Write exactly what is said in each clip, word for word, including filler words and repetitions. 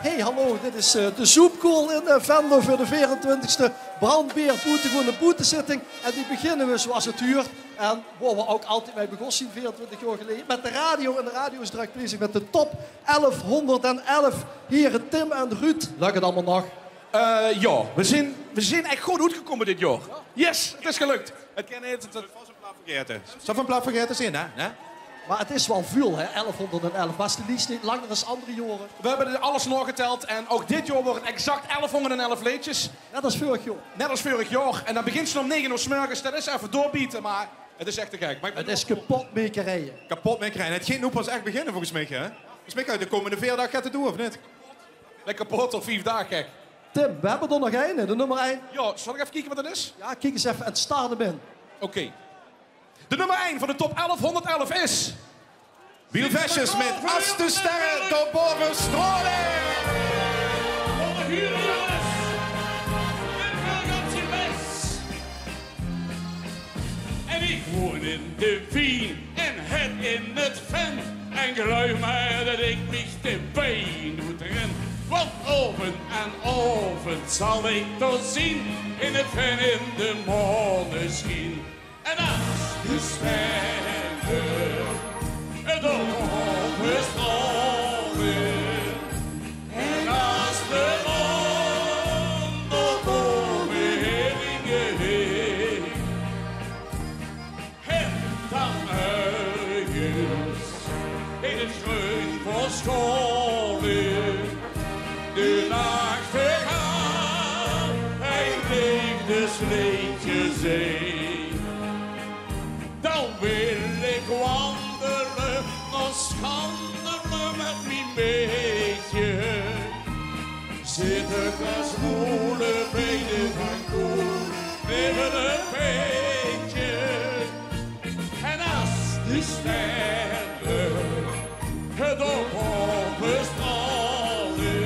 Hey, hallo, dit is eh, de Zoepkoel in eh, Venlo veur de veerentwintigste Brandbeer Boetegoon Boetezitting. En die beginne we zoeas 't huurt. En woa we ouk altied mei begós zien, veerentwintig jaor geleje. Mèt de radio. En de radio is drök bezig mèt de top elfhónderdelf. Hiere Tim en Ruud, lök 't allemaol nog? Eh, jao, we zien, we zien ech good oetgekómme dit jaor. Yes, 't is gelök. 't Kin neet, 't, 't Zal van plaat vergaete zien, hè? Hè? Meh 't is wel väöl, hè? Elfhónderdelf. Waas de lies neet langer es anger jaore? We höbbe alles naogeteld en ouk dit jaor weurt 't exact elfhónderdelf leedsjes. Net es veurig jaor. Net es veurig jaor. En dan begins te um nege oor 's mörges. Det is effe doorbiete, meh 't is ech te gek. Meh 't is kepotmekerije. Kepotmekerije. 't Geit noe pas ech beginne, volges mich, hè? Volges mich gaon we de kómmende veer daag get te doen, of neet? Lekker kapot op vief daag, gek. Tim, we höbbe d'r nog eine, de nómmer ein. Jao, zal ich effe kieke waat 't is? Jao, kiek ins effe en start 'm in. Oké. De nómmer ein van de top elfhónderdelf is Wiel Vestjes mèt As de sterre dao baove straole. En ich woon in de Vien en het in 't Ven. En geluif mer det ich mich de bein oetren. Want aovend aan aovend zal ich toch zien in 't Ven in de maoneschien. En as de sterre dao baove straole. En as de maon dao baove heringe heet. En dan örges in 't greun van Schaole de nachtegaol ein leefdesleedje zingk. Dan wil ich wandele nao Schandele mèt mien meidje. Zitte te smoele bie de Van Koel, neve 't peetje. En as de sterre dao baove straole.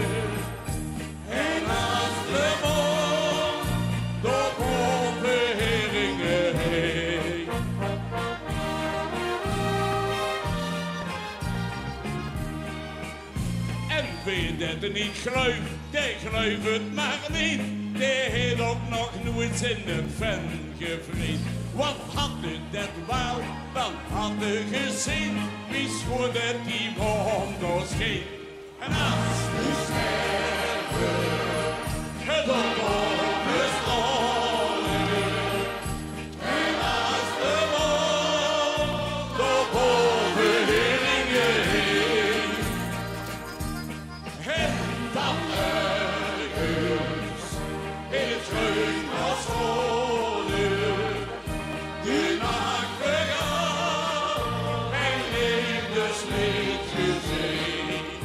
En as de maon dao baove heringe heet. En wae det neet geluif, dae geluif 't mer neet. Dae haet ouk nog noeits in 't Ven gevreet. Want had 'r det waal, dan had 'r gezeen wie schoon det die maon dao scheen. En as de sterre dao baove straole, en as de maon dao baove heringe heet, en dan örges in 't greun van Schaole de nachtegaol ein leefdesleedje zingk.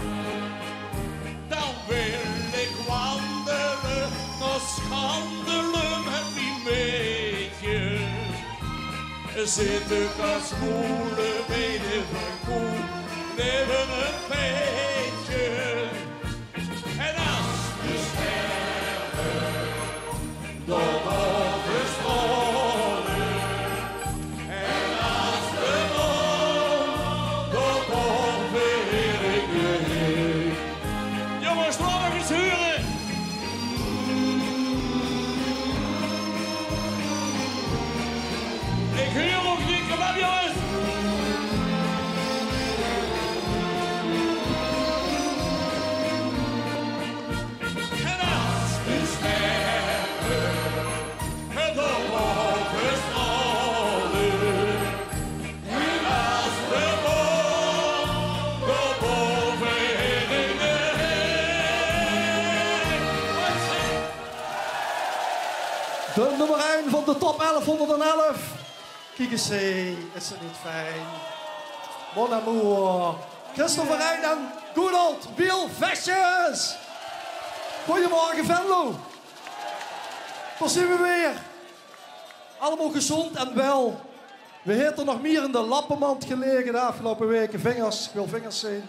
Dan wil ich wandele nao Schandele mèt mien meidje. Zitte te smoele bie de Van Koel, neve 't peetje. En as de sterre dao baove straole, en as de maon dao baove heringe heet. Jónges, laot nog ins hure. Ich huur ouk neet, kom op, jónges. En as de sterre dao baove straole, en as de maon dao baove heringe heet. De nómmer ein van de top elfhónderdelf. Kiek ins, hé, is 't neet fijn? Mon amour. Christopher Rijn en good old Wiel Vestjes. Gojemorge, Venlo. Dao zien we weer. Allemaol gezónd en wel. Wae haet d'r nog mier in de lappemand gelaege de aafgeloupe waeke? Vingers, ich wil vingers zeen.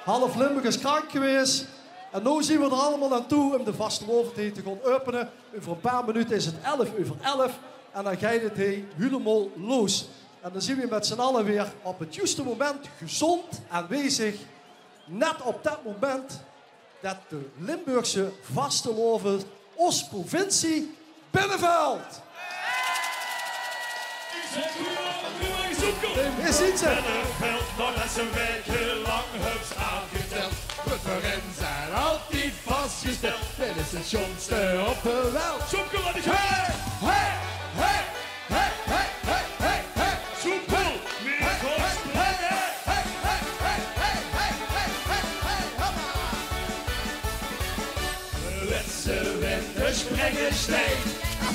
Half Limburg is krank gewaes. En noe zien we d'r allemaol aan toe um de vastelaovend hie te gaon äöpene. Euver e paar minute is 't elf euver elf en dan geit 't hie hielemaol los. En dan zien we mèt z'n alle weer op 't juuste moment gezónd aanwezig. Net op det moment det de Limburgse vastelaovend ós provincie binnevèlt. Hie zeen ze. Binnevèlt, naodet ze waekelang höbs aafgetèld. Wae veur ins haet altied vasgestèld: dit is 't sjoonste op de welt. Zoe, laot ins hure. Hey, hey, hey, hey, hey, hey, hey. Zoe cool. Hey, hey, hey, hey, hey, hey, hey, hey, hey, hey, hey, hey, hoppa. Wits se wae de springende steit?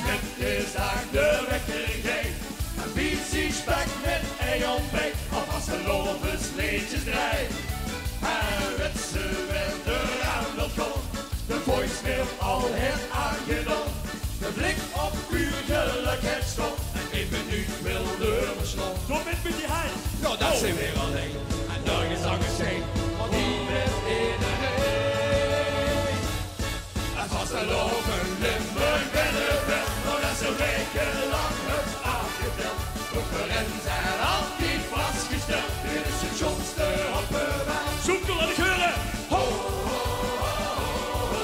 Mit dees daag de wekker geit. Ein biesie spek mit ei óntbiet of vastelaovesleedjes dreit. En wits se wae d'r aan wilt gaon? De voicemail al haet aangedaon. De blik op uur gelök haet staon. En ein minuut wil d'r verslaon. Doe mit, mit die hand. Jao, det zeen weer allein. En nörges angers zeen. Want hie wint ederein. En vastelaovend Limburg binnevèlt, naodet ze waekelang höbs aafgetèld. Wae veur ins haet altied vasgestèld: dit is 't sjoonste op de welt. Zoe cool, laot ins hure. Ho, ho, ho, ho, ho.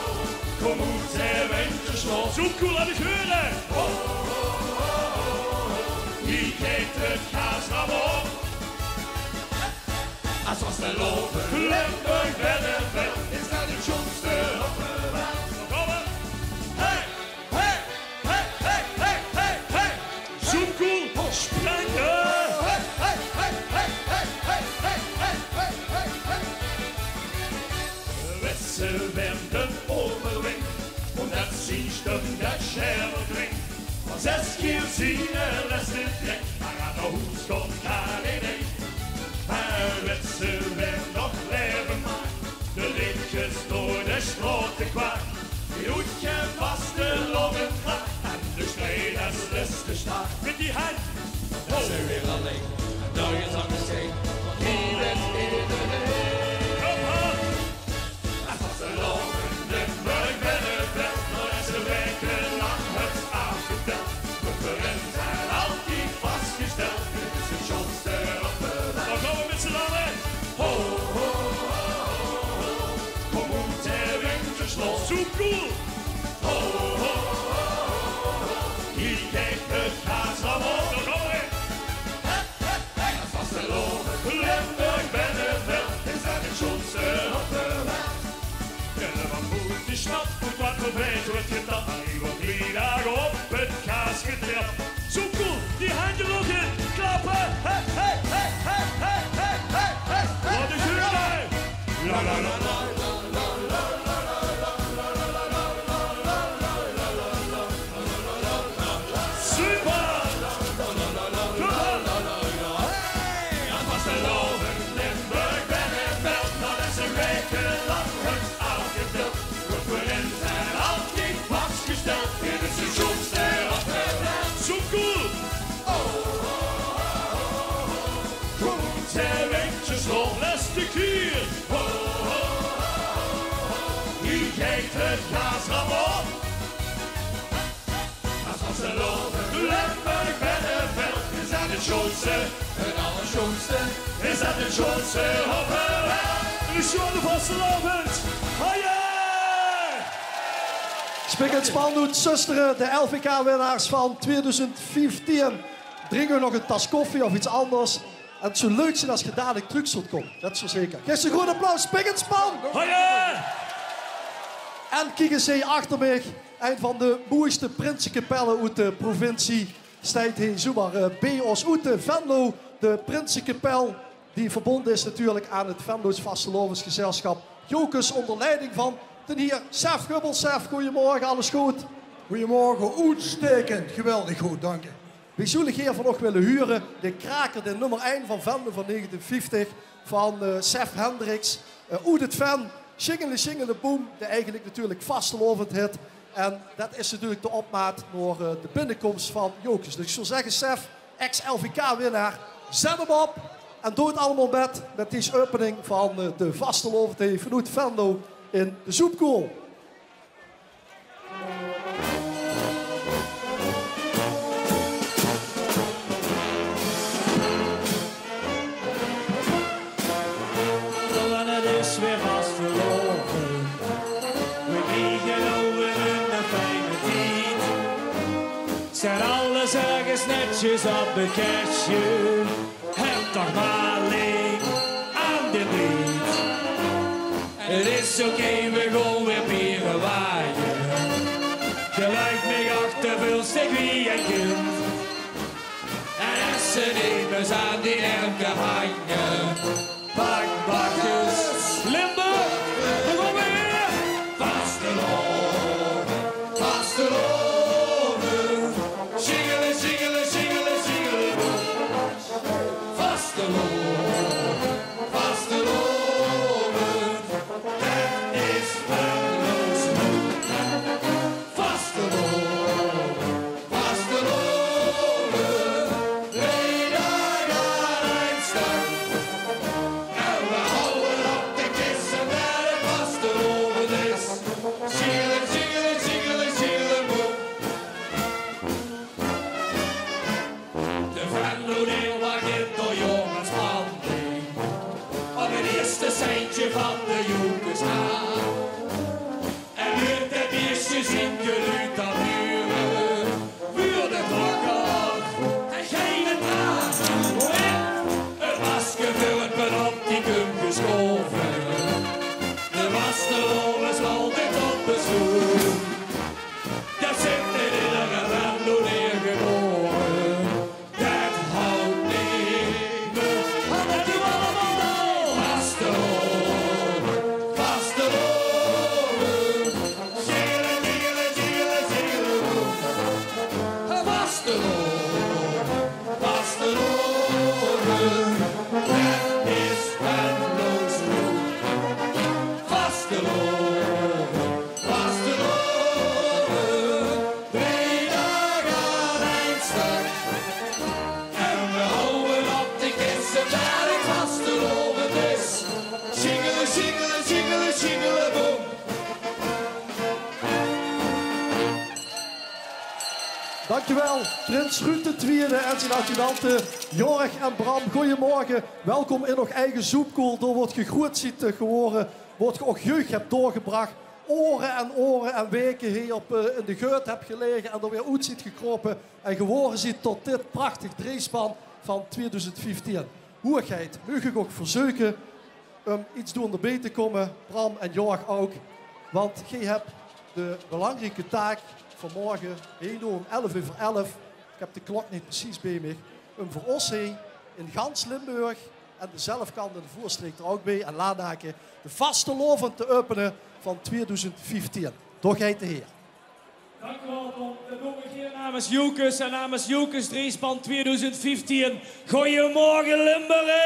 Kóm oet, hè, windjersnor. Zoe cool, laot ins hure. Ho, ho, ho, ho, ho. Hie geit 't gaas rap op. Es vastelaovend Limburg binnevèlt, is det 't sjoonste op de welt. Kóm mer. Hey, hey, hey, hey, hey, hey, hey. Zoe cool. Springe. Hey, hey, hey, hey, hey. Wits se wae d'r euverwint? Ómdet zien stum de sjerp klinkt. Van zès kier ziene lèste trèk, mer aan de hoes kump gaar neet ein. En wits se wae nog laeve maak? De leedjes door de straot te kwaak. Die oet gevastelaovend draag en de strieders lèste staak. Mit die hand. Ho. Zeen weer allein, en nörges angers zeen. Want hie wint ederein. Kom op. Es vastelaovend Limburg binnevèlt, naodet ze waekelang höbs aafgetèld. Wae veur ins haet altied vasgestèld: dit is 't sjoonste op de welt. Dan gaon v'r mit z'n alle. Ho, ho, ho, ho, ho. Kóm oet, hè, windjersnor. Zoe cool. Ho, ho, ho, ho, ho, ho. Hie geit 't gaas rap op. Dan gaon v'r. Hey, hey, hey. Es vastelaovend Limburg binnevèlt, is det 't sjoonste op de welt. Jelle van Boet, die snap oet waat veur vleis wuuert gedaan. Hie wuuert drie daag op 't gaas getèld. Zoe cool, die handjes nog ins klappe. Hey, hey, hey. Laot ins hure. La, la, la, la. Super! Super! Hey! En vastelaovend Limburg binnevèlt, naodet ze waekelang höbs aafgetèld. Wae veur ins haet altied vasgestèld: dit is 't sjoonste op de welt. Zoe cool! Oh, oh, oh, oh, oh. Kóm oet, hè, windjersnor. Lèste kier. Oh, oh, oh, oh, oh, oh. Hie geit 't gaas rap op. Es vastelaovend Limburg binnevèlt, is det 't sjoonste, 't allersjoonste, is det 't sjoonste op de welt. Ein sjoeane vastelaovend. Hoi! Spik en Span oet Zöstere, de L V K-winnaars van tweeduizend vieftien. Drinke v'r nog ein tas koffie of get angers. En 't zou leuk zeen es geer dalik trök zult kómme. Det is zeker. Gaef ze ein groeat applaus, Spik en Span! Hoi! En kiek ins hie achter mich. Ein van de mooiste prinsekapelle oet de provincie. Steit hie zoemer, eh, bie ós oet de Venlo, de prinsekapel, die verbónje is natuurlik aan 't Venloos Vastelaovesgezèlsjap Jocus, ónger leiding van d'n hier Sef Gubbels. Sef, gojemorge, alles good? Gojemorge, oetstaekend, geweldig good, dank uch. Veer zólle gaer van uch wille hure de kraker, de nummer ein van Venlo van negentien vieftig, van, eh, Sef Hendriks, eh, oet 't Ven, Sjingele Sjingele Boem, de eigelik natuurlik vastelaovendhit. En det is natuurlik de opmaat nao, eh, de binnekóms van Jocus. Dus ich zou zègke, Sef, ex-L V K-winnaar, zèt 'm op en doot allemaol mit, mit dees opening van, eh, de vastelaovend hie vanoet Venlo in de Zoepkoel. Want 't is weer vastelaovend. Is op 't kèstje, heb toch maar leek aan de lied. Het is oké, we gaan weer bieren waaien. Geluid me achter veel stek wie een kind. En als ze niet meer aan die ermke hangen, pak bakkes, Limburg, daar gaan we weer. Vastelaovend, vastelaovend. Sjingele, sjingele, sjingele, sjingele. Vastelaovend, vastelaovend. Det is Venlo's vastelaovend. Vastelaovend, drie daag aan ein stak. En we houwe op de kisse, mer de vastelaovend is. Sjingele, sjingele, sjingele, sjingele, boem. De Venlo, dae wach in de jongensbanding op 't eerste seintje van de Joekes aan. En mit de biersjes in geluid dat huren, vuurde klokken en geine traan. Hoe ik het masker veur het penop die kump geschoven. De vastelaovend is altijd op bezoek. Dat zit in iedere Venlo neergeboren. Det houdt niet. Hallo, allemaal! Vastelaovend, vastelaovend. Sjingele, sjingele, sjingele, sjingele. Vastelaovend, vastelaovend. Det is Venlo's vastelaovend. Vastelaovend, drie daag aan ein stak. En we houwe op de kisse, mer het vastelaovend is. Sjingele, sjingele, sjingele, sjingele, boem. Dankjewel, prins Ruud de Twiede en zien adjudante Jorg en Bram. Goeiemorge, welkom in eur eige zoepkoel. Door waat ge groeët ziet, eh, gewore, waat ge ouch jeug hebt doorgebrach. Ore en ore en waeke hie op, eh, in de geut hebt gelaege en d'r weer oet ziet gekrope en gewore ziet tot dit prachtig dreejspan van tweeduizend vieftien. Hoegheid, maag ik uch verzeuke um iets doon d'rbie te kómme, Bram en Jorg ouch, want geej hebt de belangrieke taak vanmorge, hie noe um elf euver elf, ik heb de klok neet precies bie mich, um veur ós hie in gans Limburg en de zelfkant en de veurstreek d'r ouch bie en Laanake de vastelaovend te äöpene van tweeduizend vieftien. Dao geit de heer. Dank u wel, Tom. Dan doon ik hier namens Joekes en namens Joekes dreejspan tweeduizend vieftien. Goeiemorge, Limburg!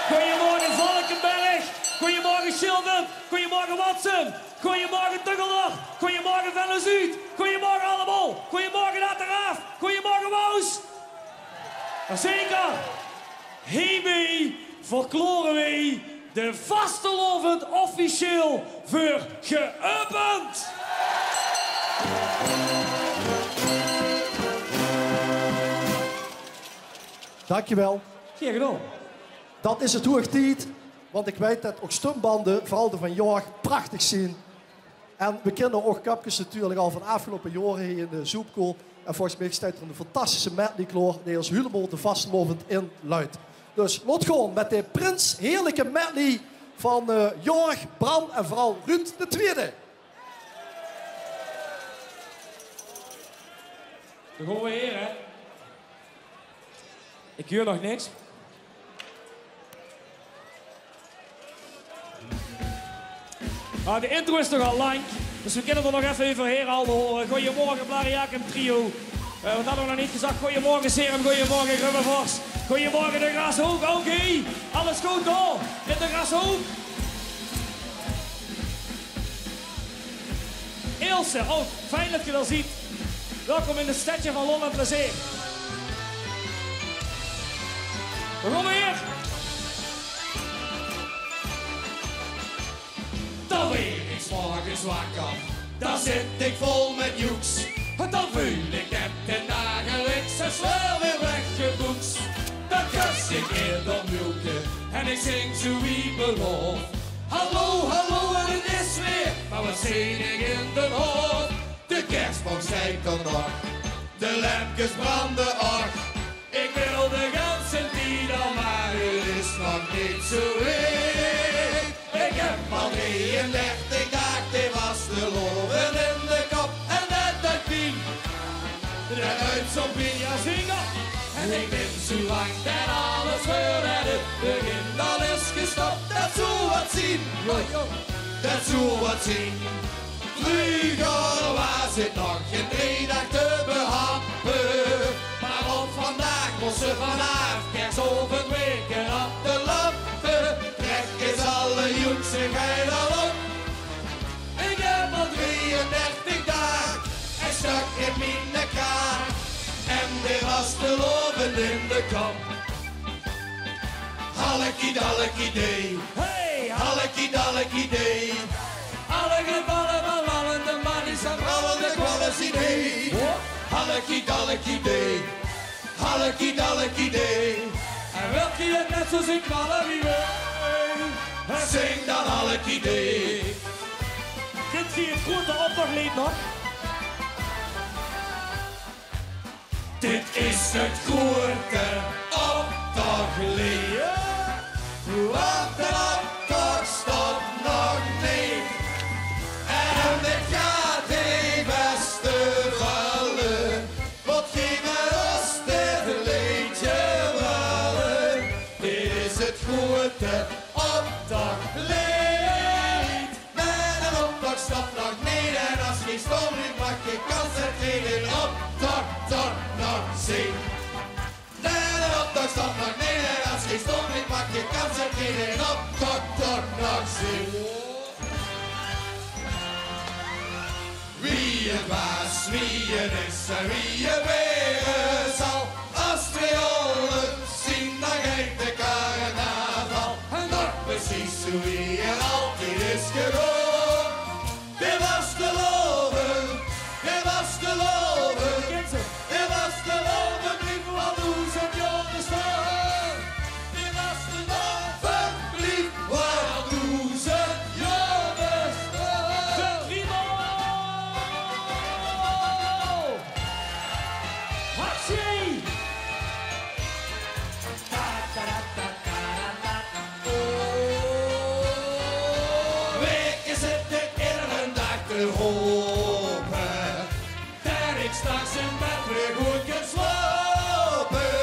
Goeiemorge, Valkeberg! Goeiemorge, Sjilvert! Goeiemorge, Watsen! Goeiemorge, Tuggelder! Goeiemorge, Venlo-Zuid! Goeiemorge allemaol! Goeiemorge, Ateraaf! Goeiemorge, Waus! Jazeker! Hiebie verklaore weej de vastelaovend officieel veur geäöpend. Dankjewel. Gaer gedaon. Dat is het hoeg tied, want ik weit det ouch stumbande, veural de van Jorg, prachtig zien. En we kinne ouch Köpkes natuurlik al van aafgeloupe jaore hie in de zoepkoel. En volges mich steit d'r 'n fantastische medley klaor die ós hielemaol de vastelaovend inluit. Dus laot gaon met de prins heerlijke medley van, eh, Jorg, Bram en veural Ruud de Twiede. Dao gaon we weer, hè? Ik huur nog niks. Ah, de intro is toch al lang, dus we kinne d'r nog effe euverhaer al hore. Goeiemorge, Blariacum Trio. Eh, wat hadde we nog neet gezag? Goeiemorge, Serum. Goeiemorge, Grubbevors. Goeiemorge, de Grashook. Oké, alles good dao in de Grashook? Ilse, oh, fijn det ge d'r zeet. Welkom in het stedje van lol en plezeer. Dao gaon we weer. Dan weer ik 's morges wakker, dan zit ik vol met joeks. Dan veul ik det de dagelijkse sleur weer weggeboeks. Dan kus ik eder muulke en ik zing zoe wie beloof. Hallo, hallo, en het is weer, maar wat zeen ik in den hof? De kerstboom steit d'r nog, de De lempkes brande, och. Ik wil de ganse tied al, maar het is nog niet zo wied. Ik heb al drieëndertig daag de vastelaovend in de kop. En det deit pien. Det deit zo'n pien, ja zeker. En ik bin zo lang det alles veur het begin al is gestop. Det zou wat zien. Det zou wat zien. Vreuger waas het nog gen drie daag te behappe, maar op vandaag mós ze vanaaf kersaovend weke op de lappe. Trek ins alle joekse geil al op. Ik heb al drieëndertig daag en stuk in miene kraag en de vastelaovend in de kop. Hallekie dallekie dee. Hey, hallekie dallekie dee. Alle gevalle van alle de man is aan alle de kwallen zien heen. Hallekie dallekie dee. Hallekie dallekie dee. En wilt ge het net zo zien knallen wie wij? Zing dan hallekie dee. Kent ge het grote optochtleed nog? Dit is het grote optochtleed. Want de optocht stopt nog niet. En het gaat hevig te vallen. Wat geven os dit leedje vallen. Dit is het grote optochtleed. Met een optocht stop nog niet en als geen stom niet mag je kans het geen in optocht toch nog zien. Met een optocht stop nog niet en als geen stom niet mag je kans het geen in optocht toch nog zien. Wie het waas, wie het is en wie het waere zal. As twee olles zien, dan geit de carnaval. En nog precies wie het altied is gedoon. De vastelaovend, de vastelaovend, de vastelaovend blief al doezend jaor bestaan. De vastelaovend blief al doezend jaor bestaan. Prima! Actie! Weke zit ik iedere dag te hopen. Dat ik straks in bed weer goed kan slapen.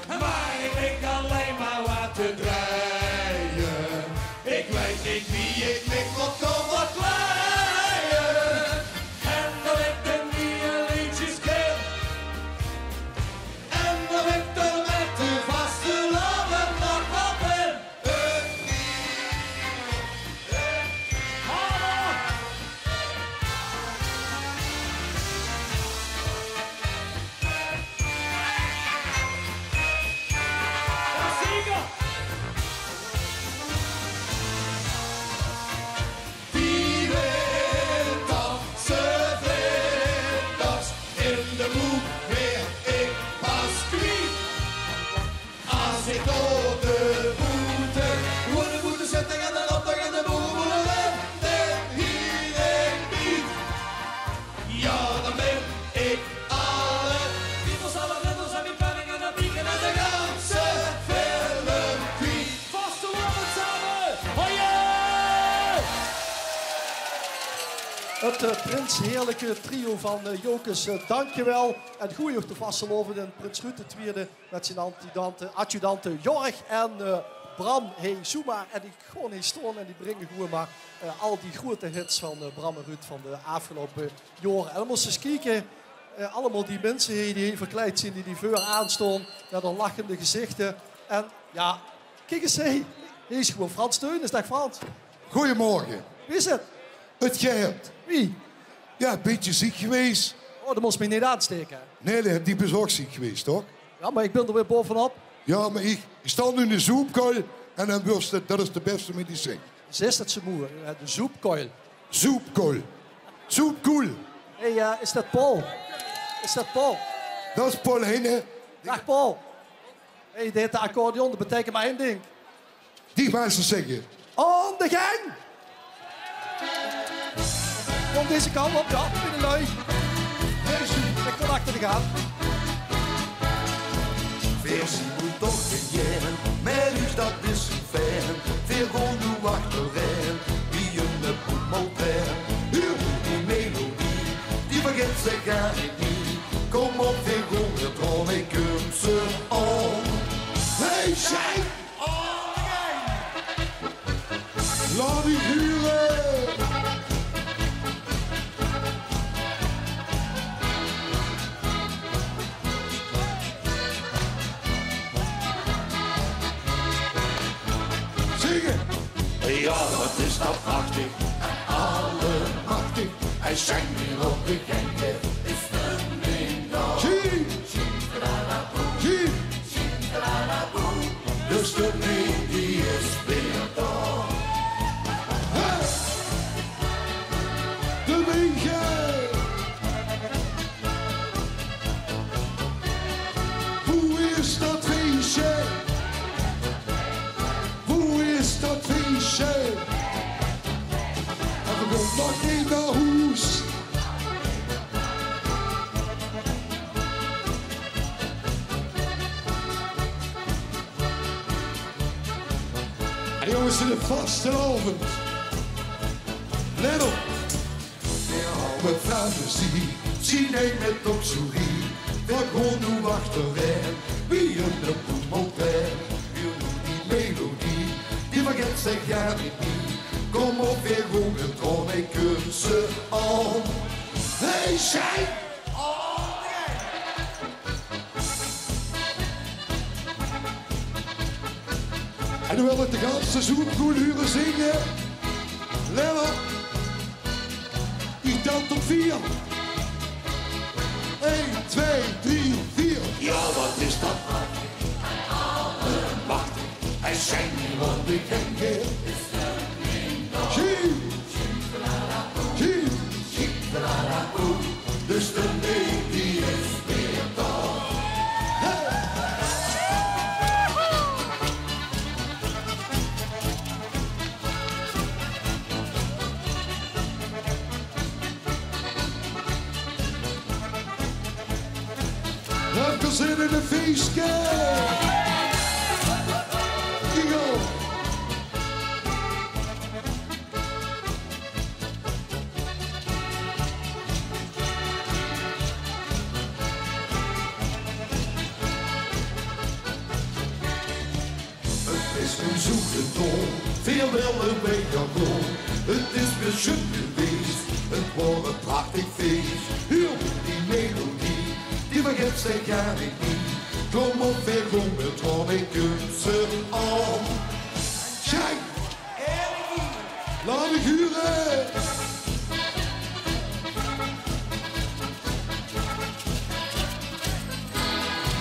Maar ik denk alleen maar wat te draaien. Ik weet niet wie ik mich nog kan verklaren. En dat ik de nieuwe liedjes ken. En dat ik er met de vastelaovend nog wel ben. Die winters, ze vlinders in de boek weer, ik pas kwiet. As ik door de boete, door de boete zit, dan gaat de optocht en de boerenboele rente hier in Piet. Ja, dan ben ik alle piepers, alle vlinders en die penning en de pieken en de ganse film kwiet. Vastelaovend same! Hoje! Het eh, Prins Heerlijke trio van eh, Jocus, eh, dankjewel. En goeie op de vastelaovend en Prins Ruud de Twiede met zien adjudante, adjudante Jorg en eh, Bram. Hey, zoe maar. En die gewoon hie stoon en die bringe gewoon maar eh, al die groete hits van eh, Bram en Ruud van de aafgeloupe jaore. En dan mós se ins kieke, eh, allemaol die minse hie die hie verkleid zien, die die veuraan stoon, met hun lachende gezichte. En ja, kiek ins, hey, hie is gewoon Frans Theunisz. Daag Frans. Goeiemorge. Wie is het? Het geit. Wie? Ja, een bietje ziek gewees. Oh, dan mós se mich neet aansteke. Nee, nee, die bis ouch ziek gewees, toch? Ja, maar ik bin er weer bovenop. Ja, maar ik, ik stal noe in de zoepkuil en dan wurst het, dat is de beste medicijn. Zes dat ze moe, eh, de zoepkuil. Zoepkuil. Zoepkuil. Hey, eh, is dat Paul? Is dat Paul? Dat is Paul Heijnen. Daag Paul. Hey, dit de accordeon, dat beteikent maar één ding. Die mensen zeggen: aan de gang! Kom deze kant op, ja, bitte lui. Deze. Van achter de gaten. Veer zien toch gein, mer uch dat is fijn. Veer goon noe achterein, wie in de boemeltrein. Huur noe die melodie, die vergits se gaar neet mie. Kom op, veer goon weer draon, ich kump ze aon. Hey, Sjeng! Laot uch hure! Zinge! Jao, wat is dat prachtig en allemachtig. Hae sjeng hie op de Genk, is de min. Sjien! Sjien! Dus de media speelt al. Hey! De media! Boe is dat feesje? Boe is dat feesje? En veer goon nog neet nao hoes. En jónges, in de vastelaovend. Let op. Veer hawwe van meziek, zien neet mit toxorie. Veer goon noe achterein, wie in de boemeltrein. Huur noe die melodie, die vergits se gaar neet mie. Kom op, veer goon weer draon, ich kump ze aon. Hey, Sjeng! En noe wil ich de ganse zoetkoel hure zinge. Let op. Ich tel tot veer. Ein, twee, drie, veer. Jao, wat is dat prachtig. Prachtig. Hae sjeng hie op de Genk. Sjien! Sjien! Dus de media speelt al. Hey! Höb geer zin in e fieske? Bingo! Het is ein zoete toon, veer wille bie dich gaon. Het is besjum gewees, het waor ein prachtig fees. Huur die melodie, die vergits se gaar neet mie. Kom op, veer goon weer draon, ich kump ze aon. Sjeng! Laot uch hure!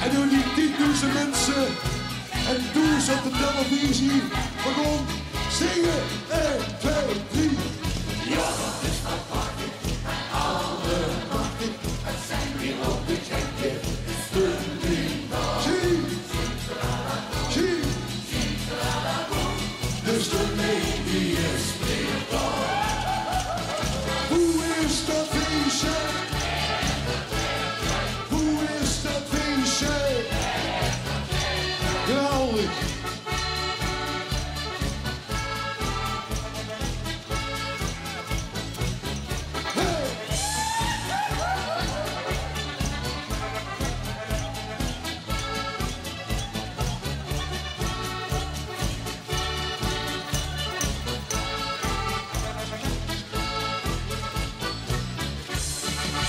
En noe die tiendoezend minse en doezend op de televisie. Veer goon zinge. Ein, twee, drie. Jao, dat is al prachtig. Allemachtig. Het zien weer op de Genk. Sjien! Sjien! Dus de media speelt al. Boe is dat feesje? Boe is dat feesje? Geweldig. Hey!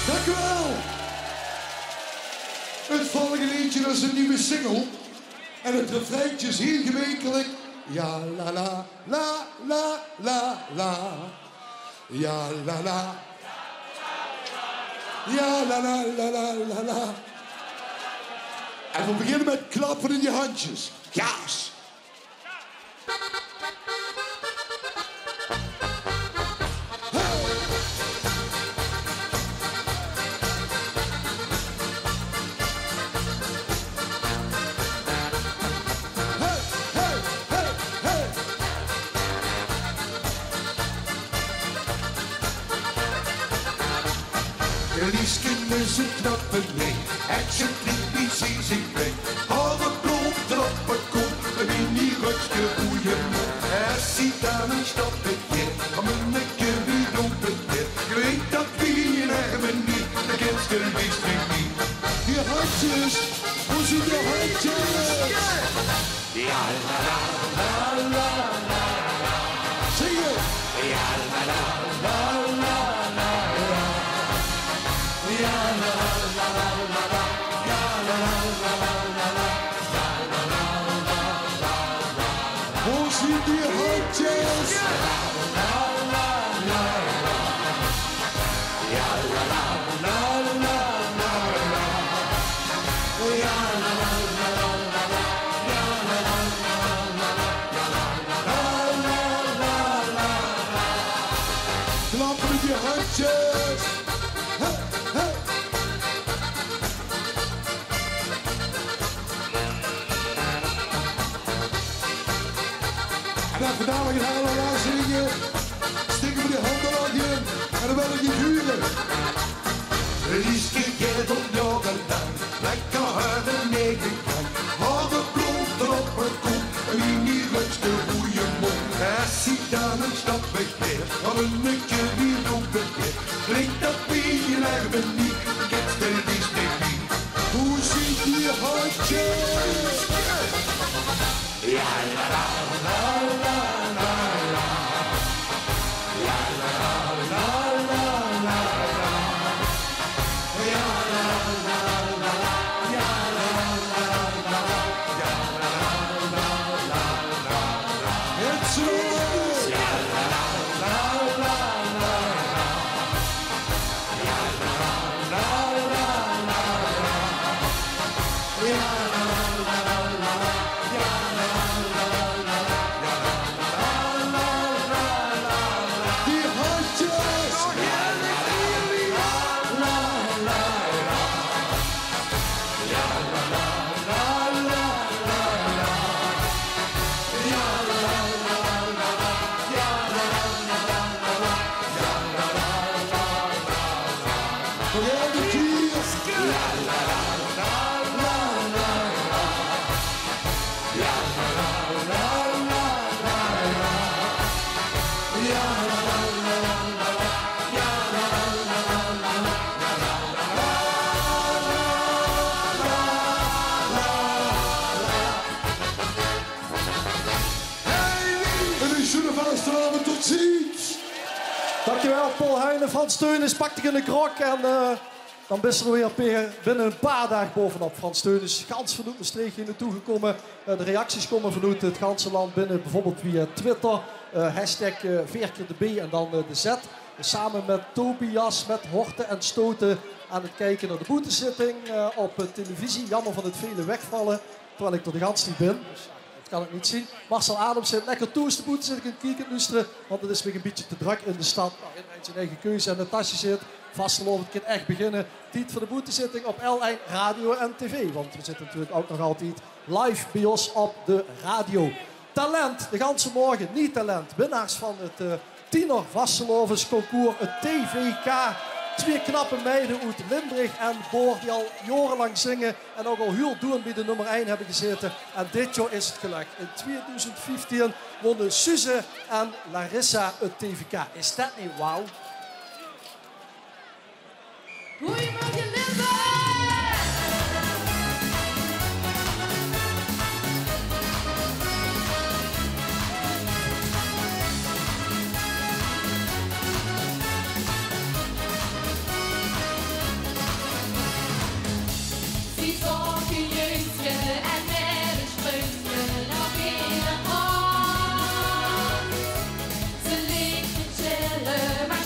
Dank u wel. Het volgende liedje, dat is een nieuwe single. En het refreintje is heel gemekelijk. Ja, la, la, la, la, la, la. Ja, la, la. Ja, la, la, la, la, la, la. En we beginnen met klappen in je handjes. Kaas. Liesken is ein knap Action, B B C, zing weg. Alle blonde op het kop, een mini rutske, goeie mond. Es zie dan een stap begint, om een keer wie doen begint. Je weet dat wie je nergens niet, de kindste wist ik niet. Die handjes, hoe zien die handjes? Ja, la, la, la, la, la, la. Zing het. Ja, la, la, la, la, la, la. Ja, la, la, la, la, la, la. Ja, la, la, la, la, la, la, la. Ja, la, la, la, la, la, la, la. Hoe zien die handjes? Ja, la, la, la, la, la. Klappen met die handjes. Hey, hey. En dan vandaag het hele laatste dingetje. Stikken we die handen al in. En dan wil ik die huren. Lieske, jij doet jou gedaan. Lekker huilen, nee, ik kan. Hou de bloed op het koek. Wie niet lukt de goede mond. Hij ziet aan een stap weg weer. Al een nutje die doet het weer. Klinkt dat wie je lijkt niet. Ik heb stil die stick niet. Hoe zien die handjes? Die handjes! Nog eine kier. En ich zul vastelaovend tot ziens. Dankjewel, Paul Heijnen. Frans Theunisz, pak dich in de krok en, eh, dan bis se d'r weer, Peer, binne ein paar daag bovenop. Frans Theunisz, gans vanoet Mestreech hie nao toe gekómme. Eh, de reacties kómme vanoet 't ganse land binne, bieveurbeeld via Twitter. Eh, hashtag, eh, veer kier de B en dan, eh, de Z. Same mit Tobias, mit Horten en Stoten aan 't kieke nao de boetezitting, eh, op, eh, televisie. Jaomer van 't vele wegvalle, terwiel ich d'r de ganse tied bin. Dus jao, det kan ich neet zeen. Marcel Adams zit lekker thoes de boetezitting aan 't kieke en loestere, want 't is mich ein bietje te drök in de stad. Nou, ederein zien eige keuze. En Natasja zit: vastelaovend kin ech beginne. Tied veur de boetezitting op L ein Radio en T V, want veer zitte natuurlik ouch nog altied live bie ós op de radio. Talent, de ganse morge, Neet Talent. Winnaars van 't, eh, tiener vastelaovesconcours, 't T V K. Twieë knappe meide oet Limburg en Boor die al jaorelang zinge en ouch al hiel doon bie de nummer ein höbbe gezaete. En dit jaor is 't gelök. In twiedoezend vieftien wónne Suze en Larissa 't T V K. Is det neet wauw? Goeiemorge, Limburg! Zie zaoge jeugdje en nergens vreugdje nog in de hand. Ze leek te chille, maar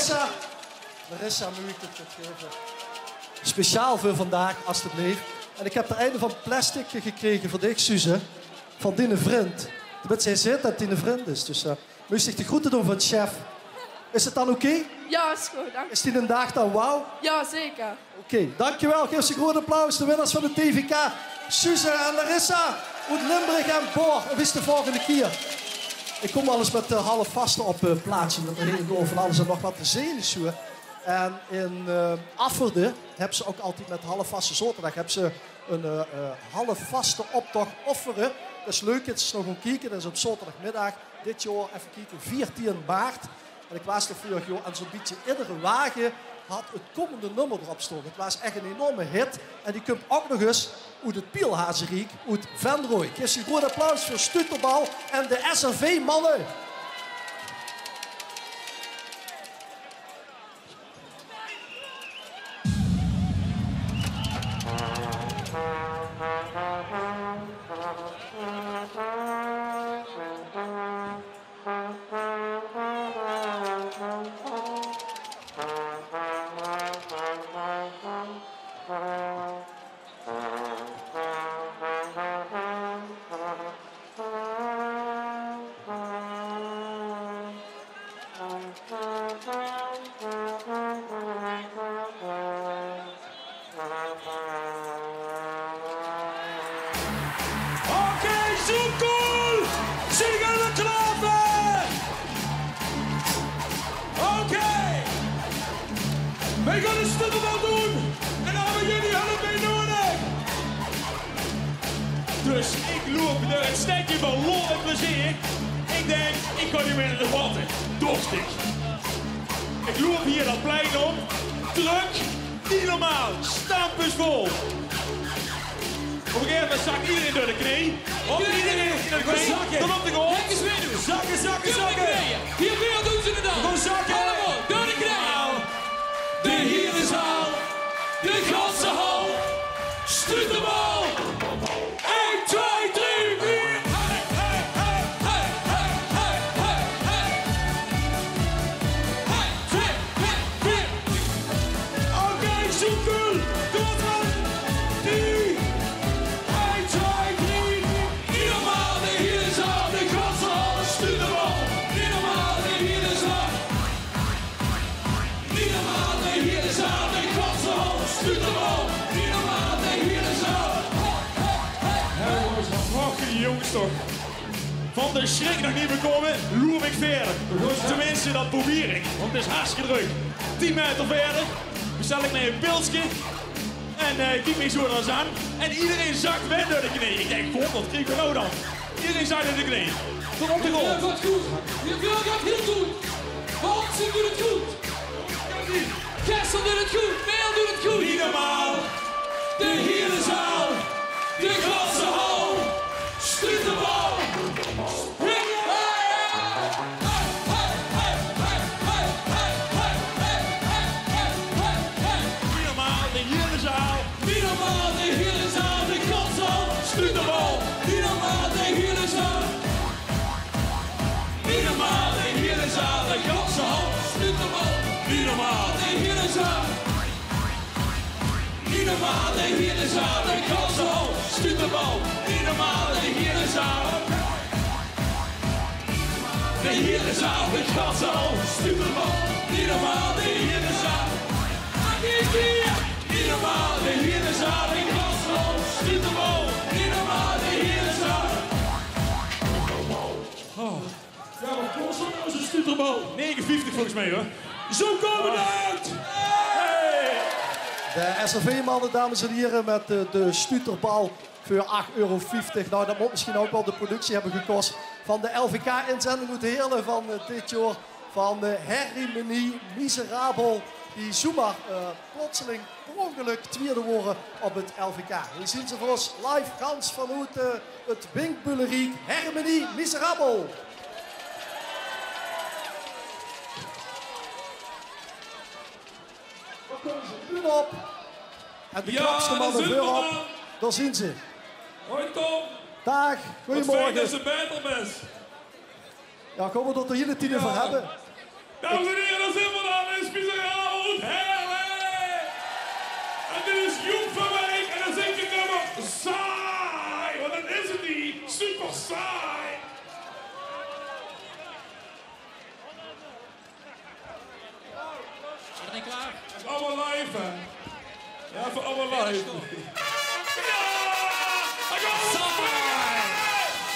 Larissa, Larissa, mós ich dich get gaeve? Speciaal veur vandaag, alstublieft. En ich höb d'r eine van plastic gekrege veur dich, Suze. Van diene vrund. Tenminste, hae zaet det 't diene vrund is. Dus, eh, mós ich de groete doon van chef. Is 't dan oké? Jao, is good, dank. Is dien daag dan wauw? Jao, zeker. Oké, dankjewel. Gaef ze ein groot applaus. De winnaars van de T V K, Suze en Larissa oet Limburg en Boor. Bis de volgende kier. Ich kóm waal ins mit de halfvaste op, eh, plaats, ómdet d'r hie en dao van alles en nog get te zeen is, huur. En in, eh, Afferden höbbe ze ouch altied mit halfvaste zaoterdig höbbe ze ein, eh, eh, halfvaste optoch Offere. Det is leuk, det is nog ein kieke, det is op zaoterdagmiddig. Dit jaor, effe kieke, veertien maart. En ich waas d'r veurig jaor en zo'n bietje iedere wage had 't kómmende nummer d'rop staon. 't Waas ech ein enorme hit. En die kump ouch nog ins oet 't Pielhazeriek, oet Venroj. Gaef ze ein groot applaus veur Stuterbal en de S R V-manne. Oké, zoe cool! Zeen geer d'r klaor veur? Oké. Veer gaon de Stuterbal doon. En dao höbbe v'r jullie hulp bie nudig. Dus ich loup door 't stedje vol lol en plezeer. Ich dink, ich gaon hie mit de watte. Dorstig. Ich loup hie det plein op. Drök. Neet normaal. Stampvol. Op ein gegaeve moment zak ederein door de knee. Op, ederein door de knee. Zakke. Dan op de grond. Zakke, zakke, zakke. Hie weer doon ze 't dan. Gewoon zakke. Allemaol door de knee. De hiele zaal. De ganse hal. Stuterbal. Ein, twee, drie, veer. Hey, hey, hey. Oké, zoe cool. Kóm op. Drie. Ein, twee, drie. Neet normaal, de hiele zaal, de ganse hal, Stuterbal. Neet normaal, de hiele zaal. Neet normaal, de hiele zaal, de ganse hal, Stuterbal. Neet normaal, de hiele zaal. Hey, jonges, waat verwachte die jonges toch? Van de sjrik nog neet bekómme, loup ich wiejer. Tenminste, det probeer ich, want 't is hartstikke drök. Tien maeter wiejer, bestel ich mich ein pilske en, eh, kiek mich zoe ins aan. En ederein zak weer door de knee. Ich dink: "God, waat kriege v'r noe dan?" Ederein zak door de knee. Tot op de grond. Jao, gaon good. Jao, gaon good. Waat, ze doon 't good. Gessel doon 't good, Meel doon 't good. Neet normaal. De hiele zaal. De ganse hal. Stuterbal. Spring. Neet normaal, de hiele zaal. Neet normaal, de hiele zaal, de ganse hal, Stuterbal. Neet normaal, de hiele zaal. Neet normaal, de hiele zaal, de ganse hal, Stuterbal. Neet normaal, de hiele zaal. Neet normaal, de hiele zaal, de ganse hal, Stuterbal. Neet normaal, de hiele zaal. De hiele zaal, de ganse hal, Stuterbal. Neet normaal, de hiele zaal. Neet normaal, de hiele zaal, de ganse hal, Stuterbal. Neet normaal, de hiele zaal. Oh. Jao, waat kos det noe, zoe'n Stuterbal? Nege vieftig volges mich, huur. Zoe kómme v'r d'roet. Hey! De S R V-manne, dames en hiere, mit, eh, de Stuterbal. Veur ach euro vieftig. Nou, det mót mesjien ouch waal de productie höbbe gekos van de L V K-inzending oet Heerle van, eh, dit jaor. Van, eh, Hermenie Miserabel, die zoemer, eh, plotseling per óngelök twiede waore op 't L V K. Hie zeen ze veur ós live gans vanoet, eh, 't Winkbuleriek. Hermenie Miserabel. Dan kómme ze de bühne op. En de knapste manne veurop. Dao zeen ze. Hoi Tom. Daag, goojemorge. Waat fijn det se beter bös. Jao, kómme v'r 't d'r hiele tied euver höbbe. Dames en hiere, dao zeen v'r dan, Spiezerie Aolt, heerlik! En dit is Joep van Wijk en dan zingk 't nummer Saai, want dat is 't neet, super saai! Zeen v'r klaor? Allemaol live, hè? Jao, veur allemaol live. Jao!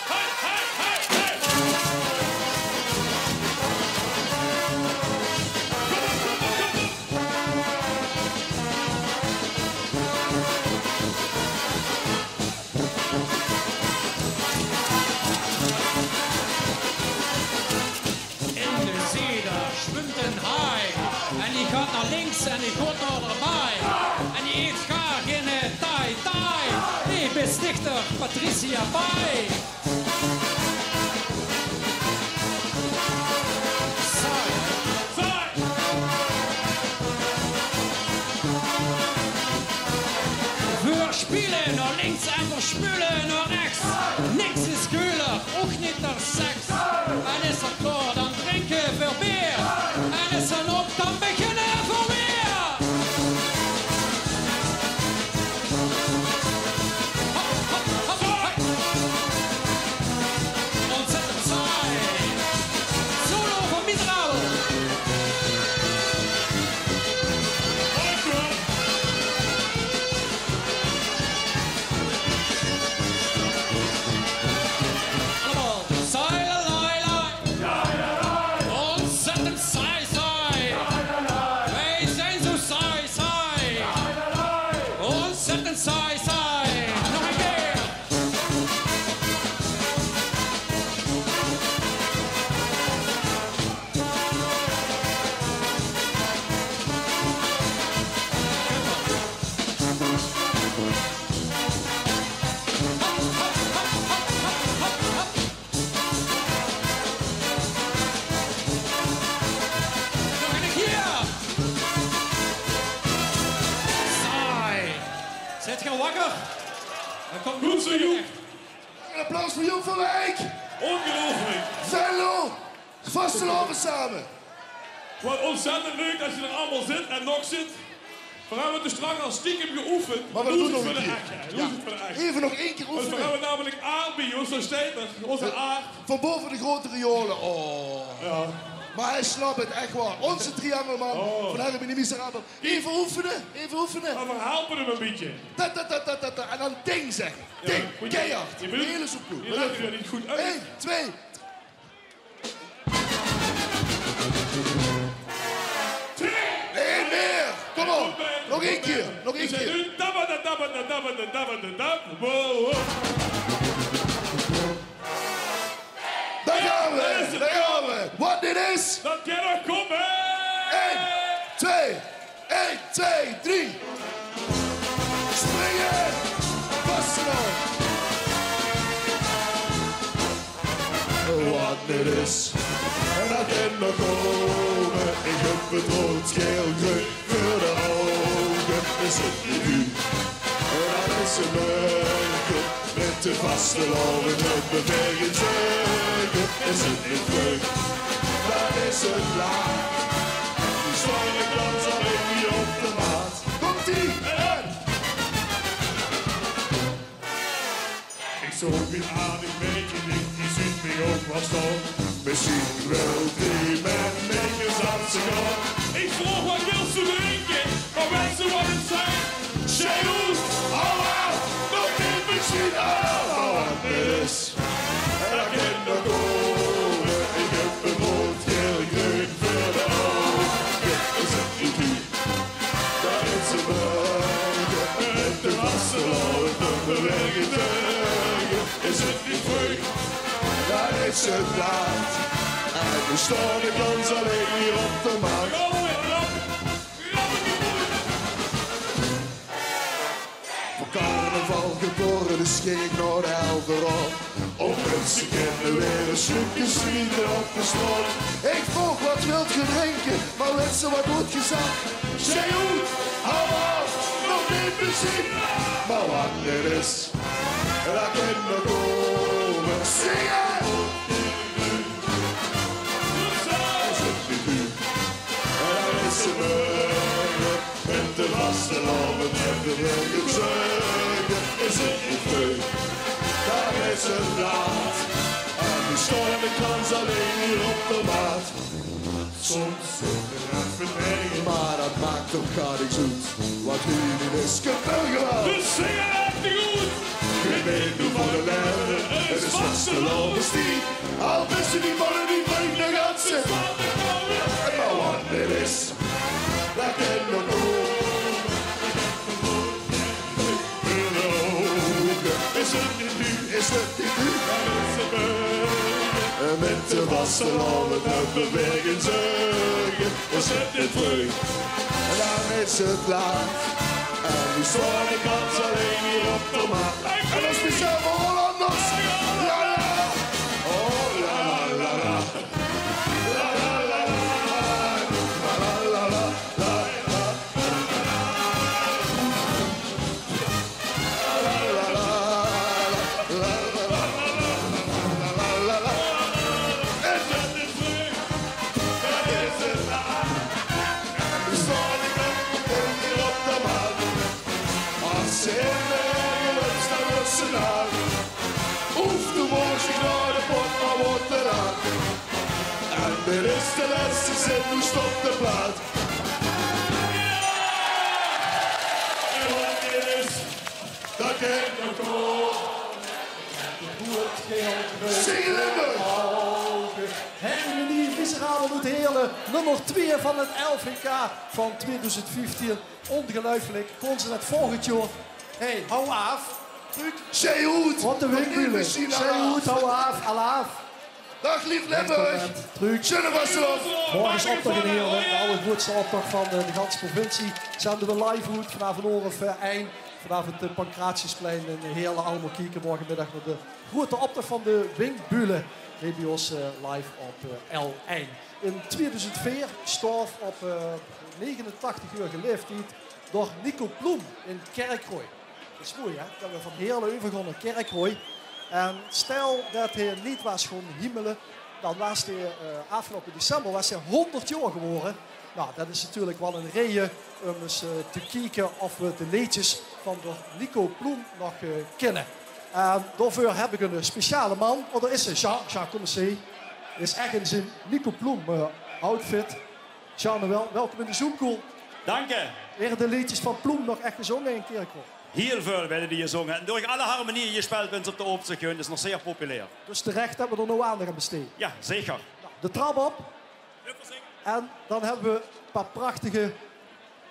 Hey, hey, hey, hey! In de zee dao zwumt 'n haai. En die geit nao links en die geit nao de baai. En die heet gaar geine taai taai. Nae, bis dichter Patricia Pai. Saai. Saai. Veer spiele nao links en veer spiele nao rechts. Niks is geuler, ouch neet d'r seks. En is 't klaor, dan drinke veer beer. En is 't op, dan beginne veer weer. Hop, hop, hop, hop. Ontzettend saai. Solo van Miserabel. Allemaol. Saai, la, la, la. Ontzettend saai, saai. Wij zijn zo saai, saai. Ontzettend saai, saai. Nog een keer. Nog ein kier. Saai. Zeet geer wakker? Good zoe, Joep. Ein applaus veur Joep van Wijk. Ongeluifelik. Venlo. Vastelaovend same. Waat ontzettend leuk det geer d'r allemaol zit en nog zit. Veer höbbe de straks al stiekem geoefend. Mer veer doon 't nog ein kier. Jao. Eve nog ein kier oefene. Veer höbbe namelik aardbeie, zo steit 't. Ózze aard. Van bove de grote riolen. Oh. Jao. Mer hae snap 't, ech waor. Ózze triangelman. Oh. Van Hermine Miserabel. Eve oefene, eve oefene. Mer veer helpe 'm ein bietje. Ta, ta, ta, ta, ta, ta. En dan ding zegge. Jao, ding, keihard. Ein hiel zoeploeg. Ein, twee. Nae, mieë. Kom op. Nog ein kier. Nog ein kier. Wow, wow. Dao gaon v'r. Dao gaon v'r. Waat dit is. Det kin nog kómme. Ein, twee. Ein, twee, drie. Springe! Vastelaovend! Waat neet is, en det kin nog kómme. Ich höb 't roead, gael, greun veur de ouge. Is 't neet leuk? Det is ein mörke. Mit de vastelaovend höbbe veer gein zörge. Is 't neet leuk? Det is ein laag. Staon ich dan zo allein hie op de maat. Komt-ie! En ich zoog ein aardig maedje, die zuut mich ouch waal staon. Mesjien wilt die mit mich ins danse gaon. Ich vroog: "Waat wils se drinke?" Mer wèts se waat ich zag? Sjeer oet, hou aaf, nog neet mesjien, mer waat neet is, det kin nog kómme. Ich höb 't roead, gael, greun veur de ouge. Is 't neet leuk? Det is ein mörke. Mit de vastelaovend höbbe veer gein zörge. Is 't neet leuk? Det is ein laag. En noe staon ich dan zo allein hie op de maat. Veur carnaval gebaore, dus góng ich nao de Helder Aop. Óm minse kinne weer ins sjoekes smiete op de straot. Ich vroog: "Waat wilt geer drinke?" Mer wèts se waat oet gezag? Sjeer oet, hou aaf, nog neet mesjien, mer waat neet is, det kin nog kómme. Zinge! Is 't neet leuk? Vastelaovend höbbe veer gezörg, is 't neet leuk? Dao is 't laat. En noe staon de krans allein hie op de maat. Soms zit d'r effe neet, mer dat maak toch gaar niks oet. Wat hie neet is, kump waal good. Dus zing 't effe good. Geer weit noe van de lève, 't is vastelaovendstied. Al wiste die manne die van de ganse. Mer wat neet is, dat kin nog nooit. Is 't neet leuk? Is 't neet leuk? Mit de vastelaovend höbbe veer gezörg. Is 't neet leuk? En dan is 't laat. En noe staon de krans allein hie op de maat. En dat is speciaal veur Hollanders. La la. Oh, la la la la. La la la la. La la la la. Oef de woord, ich nao de pot, mer woord te laat. En dit is de lèste zin, noe stop de plaat. En wat dit is, dat kin nog nooit. Zing Limburg! Hermenie Miserabel oet Heerle, nummer twee van 't L V K van tweeduizend vieftien. Ongeluifelik, kónne ze dat vörig jaor. Hey, hou aaf. Truc. Sjei oet. Wat de Winkbülle. Sjei oet, hou aaf, alaaf. Daag leef Limburg. Truc. Sjunne vastelaovend. Morge is optoch in Heerle, de allergroetste optoch van de, de ganse provincie. Zende we live oet vanaaf ein oor of, eh, ein. Vanaaf 't, eh, Pancratiusplein in Heerle. Allemaol kieke morgemiddig nao de groete optoch van de Winkbülle. Hie bie ós, eh, live op, eh, L ein. In tweeduizend veer storf op, eh, negenentachtigjaorige laeftied d'r Nico Ploem in Kirchroa. Dat is mooi, hè? Dat we van Heerle euvergaon nao Kirchroa. En stel dat hae neet waas gaon hiemele, dan waas hae, eh, aafgeloupe december waas hae hónderd jaor gewore. Nou, dat is natuurlik waal ein reje um ins, eh, te kieke of we de leedjes van d'r Nico Ploem nog, eh, kinne. En daoveur höb ich eine speciale man. Oh, dao is 'r. Sjaak, Sjaak, kóm ins hie. Is ech in zien Nico Ploem, eh, outfit. Jean-Noël, welkom in de Zoomkoel. Danke. Waere de leedjes van Ploem nog ech gezónge in Kirchroa? Hiel väöl waere die gezónge. En door alle harmonieë gespeeld bie ós op de optoch, is nog zeer populair. Dus terech dat we d'r noe aandach aan bestee. Jao, zeker. Nou, de trap op. En dan höbbe we ein paar prachtige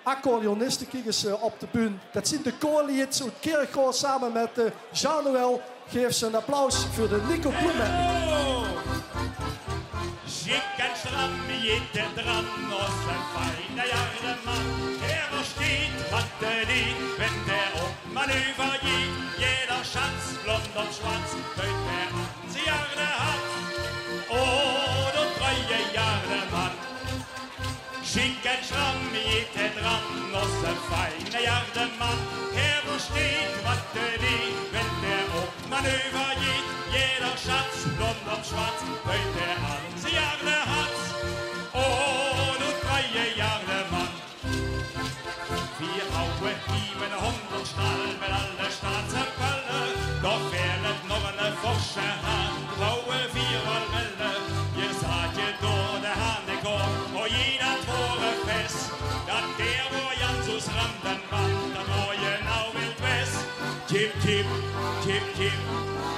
accordeoniste, kiek ins, eh, op de bühne. Dat zien de Koorlieds oet Kirchroa same mit, eh, Jean-Noël. Gaef ze ein applaus veur de Nico Ploem Band. Sjiek en sjtram jeit 'r dran, ós fijne jardeman. Hae versteit wat hae deit, wen hae op manoeuvre jeit. Jeder sjats, blónd of sjwats, duit hae aan zien jardehat. O, de truje jardeman. Sjiek en sjtram jeit 'r dran, ós fijne jardeman. Hae versteit wat hae deit, wen hae op manoeuvre jeit. Jeder sjats, blónd of sjwats, duit hae aan zien jardehat. O, de truje jardeman. Veer hawwe hie 'ne hónderdstal mit alle sjtaatse pölle. Dao felt 't nog 'ne forse haan, wouwe veer waal melle. Jao, zaat geer door de haan, ich kóm, o jee, dat waor e fes. Dat deer waor Jansus Randenband, dat waor 'ne Wild Wes. Tjip, tjip, tjip, tjip,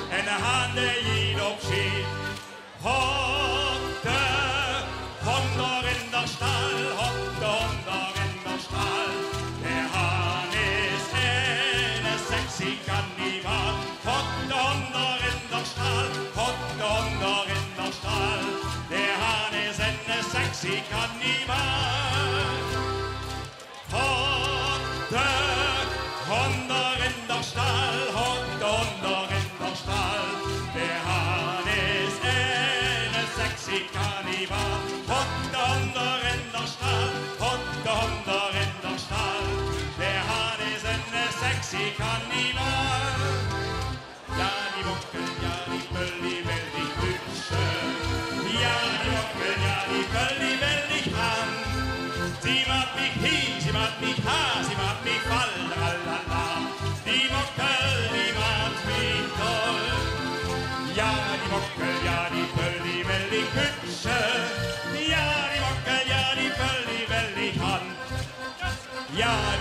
en de haan dae jeit op sjip. Hop de hond dao in d'r sjtal, hop de hond dao in d'r sjtal. De haan is 'ne sexy kannibaal. Hop de hond dao in d'r sjtal, hop de hond dao in d'r sjtal. De haan is 'ne sexy kannibaal. Hop de hond dao in d'r sjtal, hop de hond dao in d'r sjtal. De haan is 'ne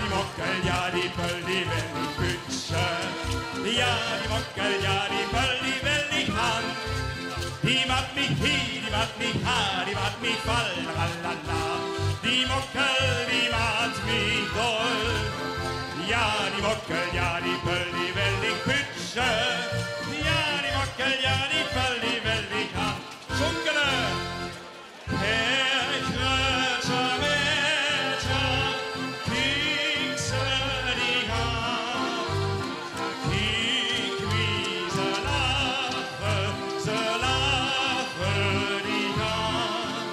Mokkel, jao, die böl, die wil ich bötsje. Jao, die mokkel, jao, die böl, die wil ich han. Die maat mich hie, die maat mich ha, die maat mich val, la la la. Die mokkel, die maat mich dol. Jao, die mokkel, jao, die böl, die wil ich bötsje. Jao, die mokkel, jao, die böl, die wil ich han. Sjonkele. Hé, grötsje maedje, kiek ze dich aan. Kiek wie ze lache, ze lache dich aan.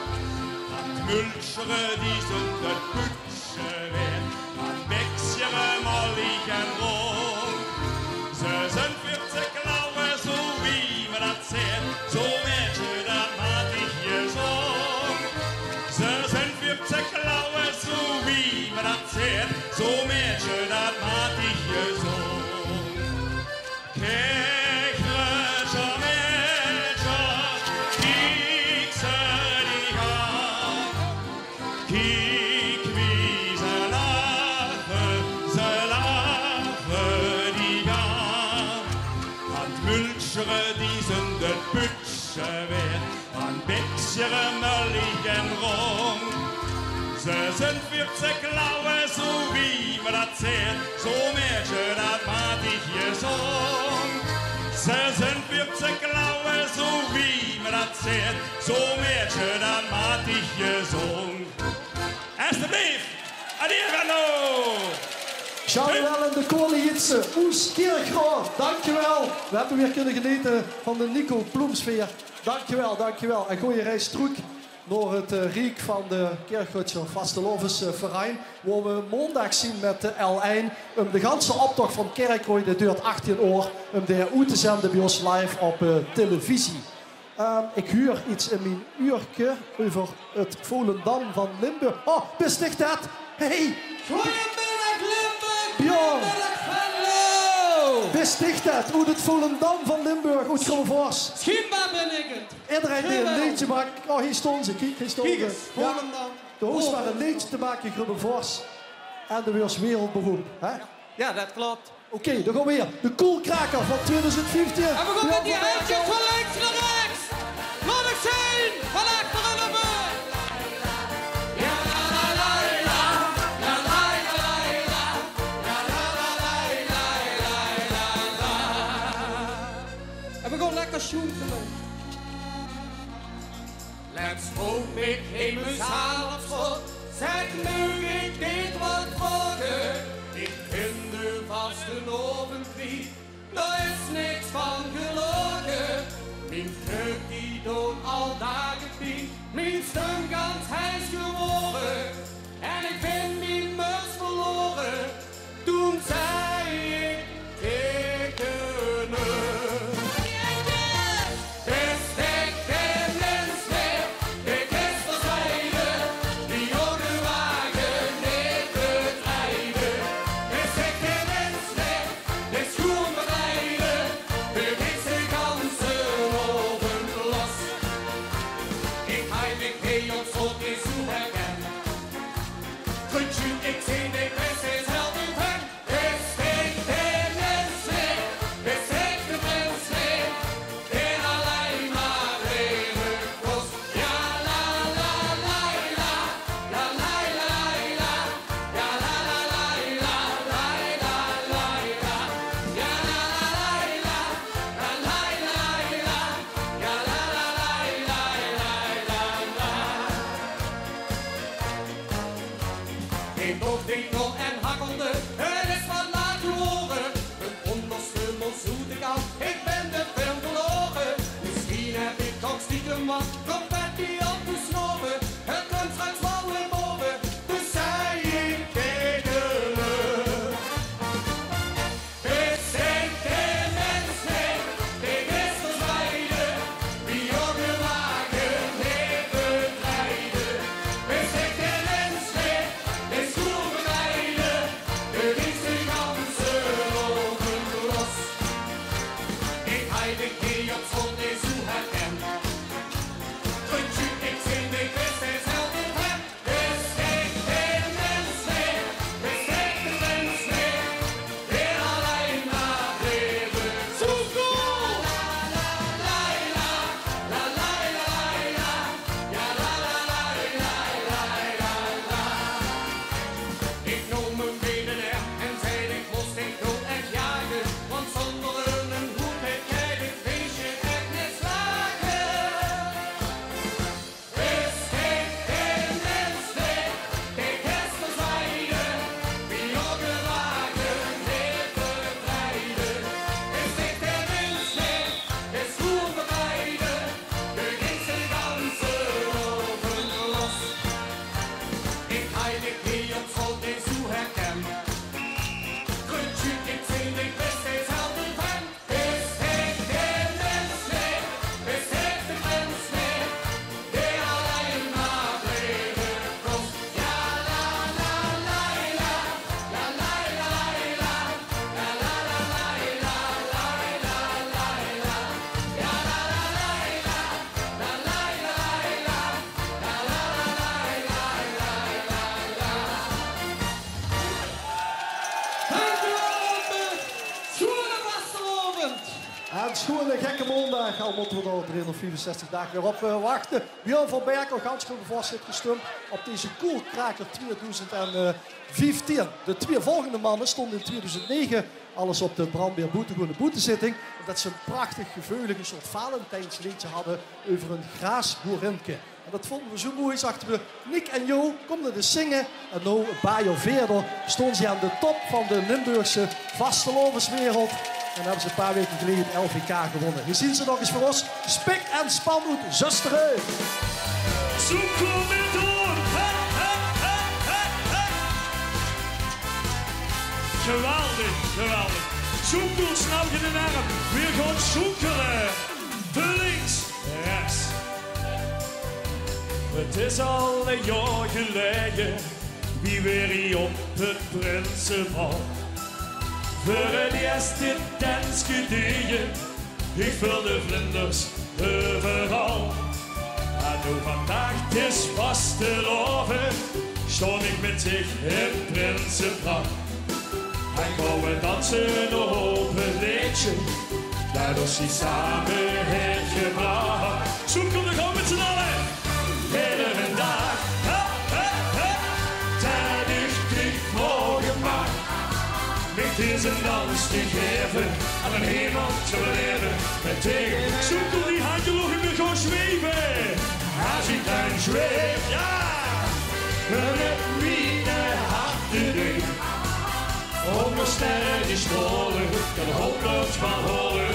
Aan 't mulsjere, die zunt 't bötsje waerd, aan 't beksjere mollig en rónk. Ze zunt väöl te klauwe, zo wie me dat zaet, zo maedje, dat maat ich gezónk. Ze zunt väöl te klauwe, zo wie me dat zaet, zo maedje, dat maat ich gezónk. Kiek, grötsje maedje, kiek ze dich aan. Kiek wie ze lache, ze lache dich aan. Aan 't mulsjere, die zunt 't bötsje waerd, aan 't beksjere mollig en rónk. Ze zunt väöl te klauwe, zo wie me dat zaet, zo maedje, dat maat ich gezónk. Ze zunt väöl te klauwe, zo wie me dat zaet, zo maedje, dat maat ich gezónk. Estebleef, Adriano. Sjouw wel in de kolle jitse. Oes Kirchroa, dankjewel. We hebbe weer kunne genete van de Nico Ploemsfeer. Dankjewel, dankjewel. En gooj reis trök nao 't eh, riek van de Kirchroadsjer Vastelaovesverein, wo we maondaag zien mit de L ein, um de ganse optoch van Kirchroa, det doert achttien oor, um dae oet te zende bie ós live op eh, televisie. Ehm, ich huur get in mien uurke euver 't Volendam van Limburg. Oh, bis dich det? Hey! Goeiemiddag Limburg, Jao. Goeiemiddag Venlo! Bis dich det? Oet 't Volendam van Limburg, oet Grubbevors. Schienbaar bin ich 't. Ederein dae e leedje maak. Oh, hie staon ze. Kiek, hie staon ze. Kiek ins, Volendam. De hoofs waor e leedje te make, Grubbevors. En de waers wereldberoemp, hè? Jao, det klop. Oké, dan gaon we weer. De Koelkraker van twieëdoezend vieftien. En we gaon mit die hendjes van links nao rechts. Laot ich zeen, van achter en nao veur. En we gaon lekker sjoenkele. Lets vroog mich emes aan op sjtraot, zaet: "Maag ich dich get vraoge?" Ich bin de vastelaovend kwiet, dao is niks van gelaoge. Mien kneuk die doon al daag pien, mien stum gans heis gewore. En ich bin mien mörs verlore. Toen zag ich taenge häöm: "Bis dich gein mins mieë, de kist verzwieje, die oude wage En sjoeëne gekke maondaag, al mótte v'r d'r driehóngerdviefenzestig daag weer op eh, wachte. Björn van Berkel, gans groep vast zit gestump op deze Koelkraker tweedoezend vieftieën. De twee volgende manne stónge in tweedoezend nege al ins op de Brandbeer Boetegoon boetezitting, ómdet ze ein prachtig geveulig soort Valentijnsleedje hadde euver ein graasboerinke. En det vónge v'r zoe mooi, zachte v'r: Nick en Jo, kóm det ins zinge. En noe, ein paar jaor wiejer, stónge ze aan de top van de Limburgse vastelaoveswereld. En höbbe ze ein paar waeke geleje het L V K gewónne. Hie zeen ze nog ins veur ós. Spik en span oet Zöstere. Zoe kóm ich door. Hè, hè, hè, hè, hè. Geweldig, geweldig. Zoe kóm, snap ich, in de arm. V'r gaon zoekele. Veur links, rechts. Het is al ein jaor geleje, wie v'r hie op het prinsebal veur het ierst dit danske deje. Ich veulde vlinders euveral. En noe vandaag, 't is vastelaovend, staon ich mit dich in prinsepak. En gaon v'r danse op het leedje det ós hie same haet gebrach. Zoe kóm, v'r gaon mit z'n alle. Hiele daag, hè, hè, hè, det ich dich vraoge maag. Mit dezen dans te gaeve aan ein hemel te belaeve. Mit dich, zoe kóm, die handje loog in de luch zweve. Es ich dan zweef, jao, mit mien hart in dich. Hóngerd sterre die straole, kan hóngerd verhaole.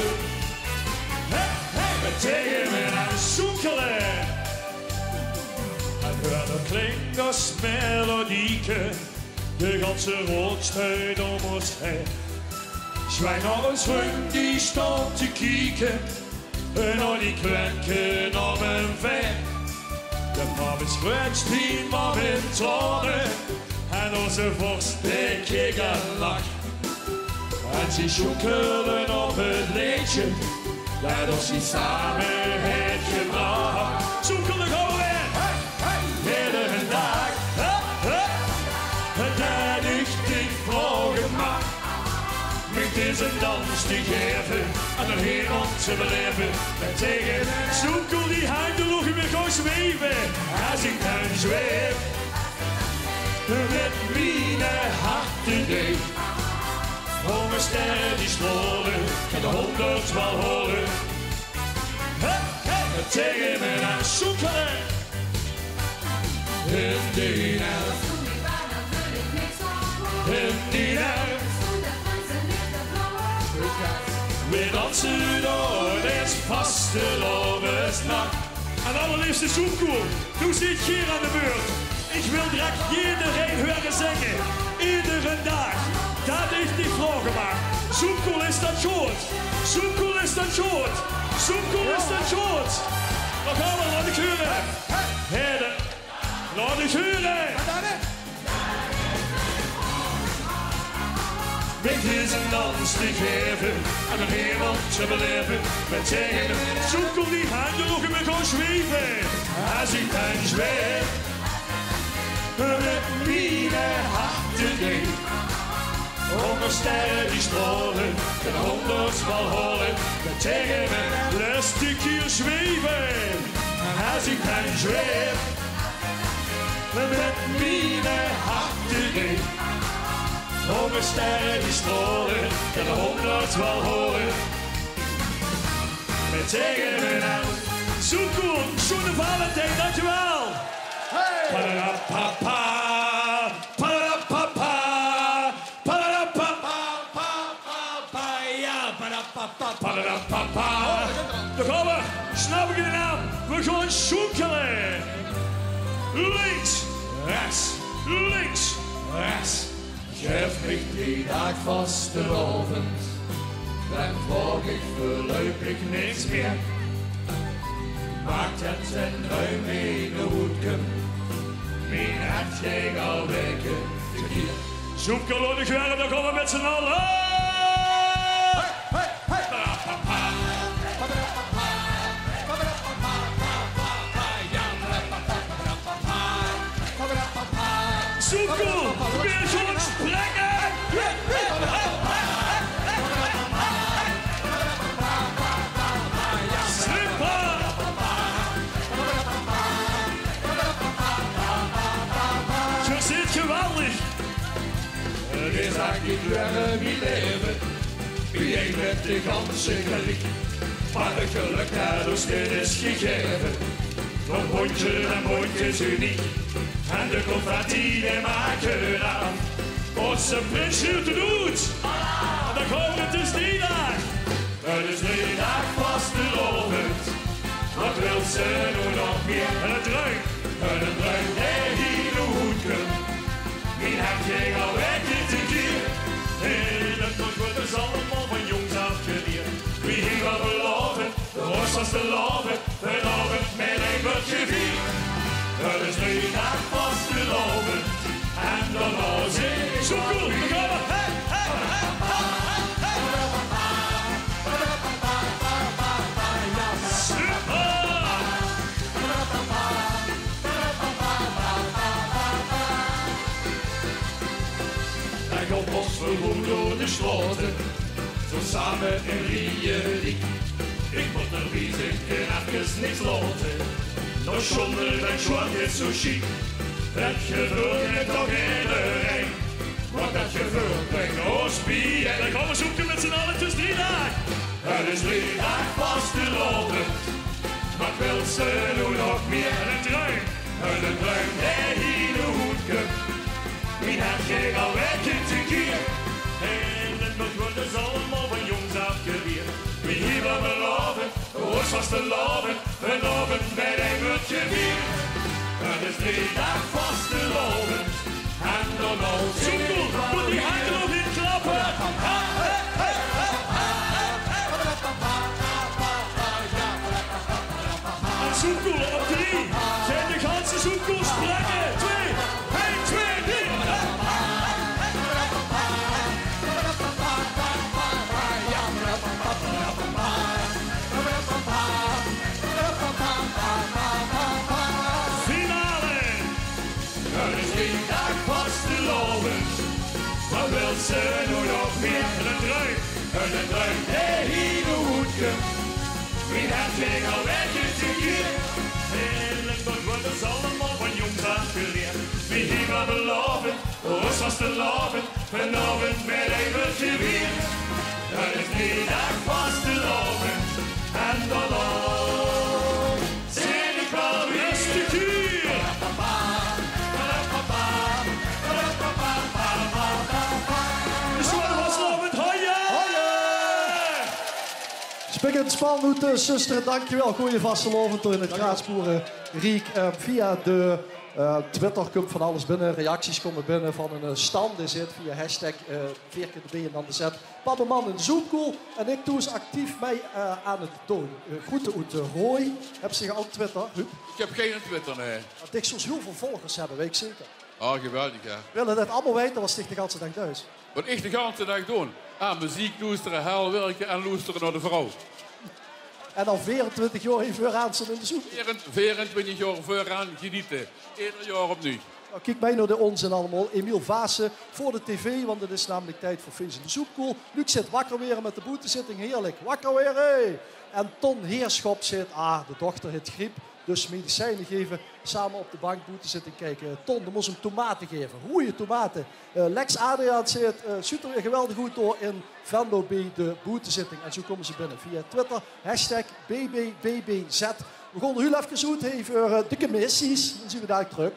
Hè, hè, mit dich in mien hart zoekele. En heur, det klink es melodieke. De ganse raod steit óm ós haer. Zjwei nao ós vrunj die staon te kieke, en nao die kwenke op ein vaer. De pap is grets, die mam in traone, en ózze vors, dae kik en lach. En zie zoekele op het leedje det ós hie same haet gebrach. Zoekele gaon v'r weer. Hey, hey. Hiele daag. Hè, hè. Det ich dich vraoge maag. Mit dezen dans te gaeve aan ein hemel te belaeve. Mit dich, zoekele, die handje loog in de luch zweve. Es ich dan zweef. Mit mien hart in dich. Hóngerd sterre die straole, kan hóngerd verhaole. Hè, hè, mit dich in mien hart zoekele. In dien hart. In dien hart. V'r danse door deze vastelaovesnach. En allerleefste Zoekoel, noe zeet geer aan de beurt. Ich wil direk jederein hure zinge. Edere daag. Det ich dich vraoge maag. Zoekoel, is det good? Zoekoel, is det good? Zoekoel, is det good? Nog einmaol, laot uch hure. Heren, laot uch hure. Mit dezen dans te gaeve en ein hemel te belaeve. Mit dich, zoekoel, die handje loog in de luch zweve. Es ich dan zweef, mit mien hart in dich. Hóngerd sterre die straole, kan hóngerd verhaole. Mit dich, laot dich hie zweve. Es ich dan zweef, mit mien hart in dich. Hóngerd sterre die straole, kan hóngerd verhaole. Mit dich in mien hart. Zoekoel, sjoeëne Valentijn, dankjewel. Hey! Padarapapa, padarapapa, padarapapa, pa, pa, pa, jao, padarapapa, padarapapa. Dao gaon v'r. Snap ich de naam? V'r gaon zoekele. Links, rechts, links, rechts. Gaef mich drie daag vastelaovend, dan vraog ich veurluipig niks mieër. Maak det ein druim in de hoed kump, mien hart geit al waeke tekeer. Zoekoel, laot uch hure, dan gaon v'r mit z'n alle. Hey, hey, hey. Zoekoel, weer gaon springe. Is dat neet waer, mien leve? Wie ein mit de ganse kliek. Mer 't gelök dat ós dit is gegaeve. Van bóntje nao bóntje is uniek. En de confetti die make aaf. Ózze prins sjuut 't oet. En dan kómme v'r, 't is drie daag. 't Is drie daag vastelaovend. Wat wils se noe nog mieë? En 't druim. En 't druim dae hie noe oetkump. Mien hert góng al weke te kier. En 't nog wuuert ós allemaol van jóngs aaf gelierd. Wie hie waer belaove, de ós vastelaovend, vanaovend mit ein wuuert gevierd. 't Is drie daag vastelaovend. En dan al zing ich zoe cool. Hey, hey, hey, hey, hey. Super! En gaon ós veur roem door de sjtraote, zoe same in rieje riek. Ich mót d'r bie zeen, kin efkes niks laote. Nog zónger den sjoon is zoe sjiek. Det geveul haet toch ederein. Want det geveul bringk ós bie-ein. Dan gaon v'r zoe mit z'n alle, 't is drie daag. 't Is drie daag vastelaovend. Wat wils se noe nog mieë? En 't druim. En 't druim dae hie noe oetkump. Mien hert góng al weke te kier. En 't nog wuuert ós allemaol van jóngs aaf gelierd. Wie hie waer belaove, ós vastelaovend, vanaovend mit ein wuuert gevierd. 't Is drie daag vastelaovend. En dan al zoe cool, doot die hande nog neet klappe. En zoe cool, op drie. Zeen de ganse zoe cool springe. Twee, ein, twee, drie. Finale. 't Is drie daag vastelaovend. Wat wils se noe nog mieë? En 't druim. En 't druim dae hie noe oetkump. Mien hert góng al weke te kier. En det wuuert ós allemaol van jóngs aaf gelierd. Wie hie waer belaove, ós vastelaovend, vanaovend mit ein wuuert gevierd. 't Is drie daag vastelaovend. En dan al zeen ich waal wie. Beste kier. Is waer vastelaovend, hoje! Hoje! Spikkend span oet, eh, Zöstere, dankjewel. Gooje vastelaovend door in 't Kraatsboereriek. Eh, via de, eh, Twitter kump van alles binne. Reacties kómme binne van ein, eh, stan die zit via hashtag, eh, veer kier de B en dan de Z. Pappeman in de Zoepkoel en ik doe 's actief mei, eh, aan 't doon. Eh, groete oet, eh, Rooj. Höbs se ouch Twitter, Huub? Ich höb geine Twitter, nae. Want dich zóls hiel väöl volgers höbbe, weit ich zeker. Ah, geweldig, hè. Wille det allemaol weite wat se de ganse daag duis. Wat ich de ganse daag doon? Ah, meziek loestere, hel wirke en loestere nao de vrouw. En al veerentwintig jaor hie veuraan staon in de Zoepkoel. Veerentwintig jaor veuraan geniete. Eder jaor opnuuj. Nou, kiek mei nao de ónzin allemaol. Emiel Vaassen veur de tv, want 't is namelik tied veur Fees in de Zoepkoel. Luc zit wakker waere mit de boetezitting, heerlik. Wakker waere, hè! En Ton Heerschop zit, ah, de dochter haet griep, dus medicijne gaeve. Same op de bank boetezitting kieke. Ton, de mós 'm tomate gaeve. Roeje tomate. Eh, Lex Adriaan zit, eh, zuut d'r weer geweldig oet dao in Venlo bie de boetezitting. En zoe kómme ze binne via Twitter, hashtag B B B B Z. Veer gaon d'r hiel efkes oet, hè, veur, eh, de kemissies. Dan zien v'r dalik trök.